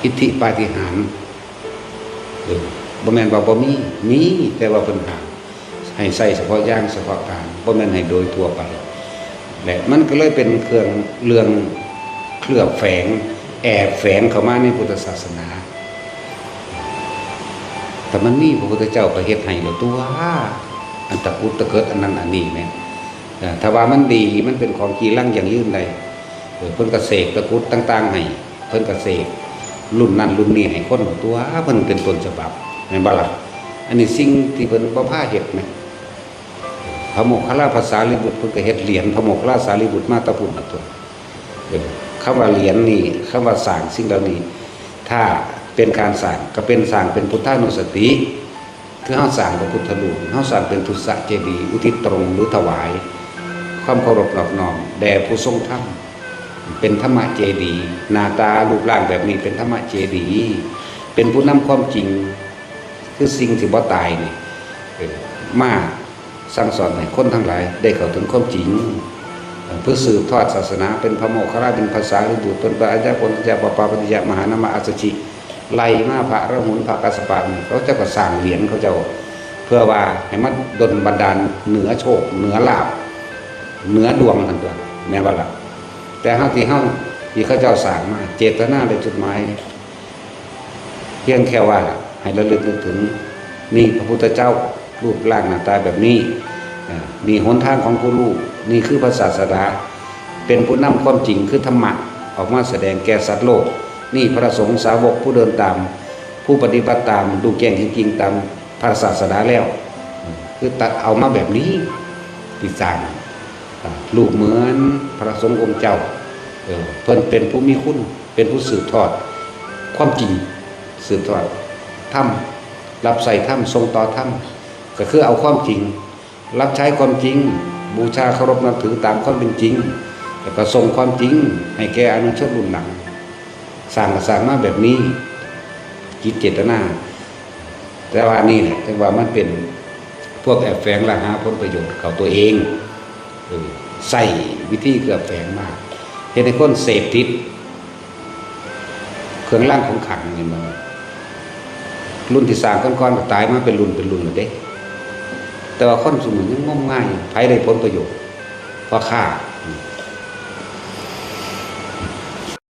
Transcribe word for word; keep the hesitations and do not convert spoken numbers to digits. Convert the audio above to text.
อิทธิปาฏิหาริย์ เออ บ่แม่นว่าบ่มี มี แต่ว่าเพิ่นห้ามให้ใช้เฉพาะยามเฉพาะการ บ่แม่นให้โดยทั่วไป และมันก็เลยเป็นเครื่อง เรื่องเคลือบแฝง แอบแฝงเข้ามาในพุทธศาสนา แต่มันมีพระพุทธเจ้าก็เฮ็ดให้แล้วตัว อันตะกรุดตะเกิดอันนั้นอันนี้แหม เอ่อ ถ้าว่ามันดี มันเป็นของจีรังยั่งยืนได้ เออ เพิ่นก็เสกตะกรุดต่างๆให้ เพิ่นก็เสกรุ่นนั้นรุ่นนี้ให้คนตัว เพิ่นเป็นต้นฉบับ แม่นบ่ล่ะ อันนี้สิ่งที่เพิ่นบ่พาเฮ็ดแหม พระโมคคัลลาภาษาลีบุตร เพิ่นก็เฮ็ดเหรียญพระโมคคัลลาสารีบุตรมาแตะพุ้นน่ะตัว เออ คำว่าเหรียญนี่ คำว่าสร้างสิ่งเหล่านี้ ถ้าเป็นการสร้าง ก็เป็นสร้างเป็นพุทธานุสติ คือเฮาสร้างพระพุทธรูป เฮาสร้างเป็นพุทธเจดีย์ อุทิศตรงหรือถวาย ความเคารพนอบน้อมแด่ผู้ทรงธรรม เป็นธรรมเจดีย์ หน้าตารูปร่างแบบนี้เป็นธรรมเจดีย์ เป็นผู้นำความจริง คือสิ่งที่บ่ตายนี่ เออ มาสั่งสอนให้คนทั้งหลายได้เข้าถึงความจริง เอ่อ เพื่อสืบทอดศาสนา เป็นพระโมคคัลลา เป็นพระสารีบุตร เป็นพระอริยะโกณฑัญญะ ปปาปัตติยะ มหานามะ อัสสชิ ไล่มาพระอรหันต์ พระกัสสปะนี่ เขาเจ้าก็สร้างเหรียญเขาเจ้า เพื่อว่าให้มันดลบันดาลเหนือโชค เหนือลาภ เหนือดวงนั่นตัว แม่นบ่ล่ะ แต่เฮาที่เฮา ที่เขาเจ้าสร้างมา เจตนาและจุดหมาย เพียงแค่ว่าให้ระลึกนึกถึง นี่พระพุทธเจ้ารูปร่างหน้าตาแบบนี้ อ่า นี่หนทางของผู้รู้ นี่คือพระศาสดา เป็นผู้นำความจริงคือธรรมะ ออกมาแสดงแก่สัตว์โลก นี่พระสงฆ์สาวกผู้เดินตาม ผู้ปฏิบัติตาม รู้แจ้งเห็นจริงตามพระศาสดาแล้ว คือตัดเอามาแบบนี้ ที่สร้าง อ่า รูปเหมือนพระสงฆ์องค์เจ้า เออ เพิ่นเป็นผู้มีคุณ เป็นผู้สืบทอดความจริง สืบทอดธรรม รับใช้ธรรม ส่งต่อธรรม ก็คือเอาความจริง รับใช้ความจริง บูชาเคารพนับถือตามความเป็นจริง แล้วก็ส่งความจริงให้แก่อนุชนรุ่นหลัง สร้างก็สร้างมาแบบนี้ จิตเจตนา แต่ว่านี่แหละ แต่ว่ามันเป็นพวกแอบแฝงละหาผลประโยชน์เข้าตัวเอง เออ ใช้วิธีเคลือบแฝงมา เฮ็ดให้คนเสพติด เครื่องรางของขลังนี่มัน รุ่นที่สร้างก่อนๆก็ตายมาเป็นรุ่นเป็นรุ่นแล้วเด้ แต่ว่าคนซุมื้อยังงมงาย ไผได้ผลประโยชน์ พ่อค้า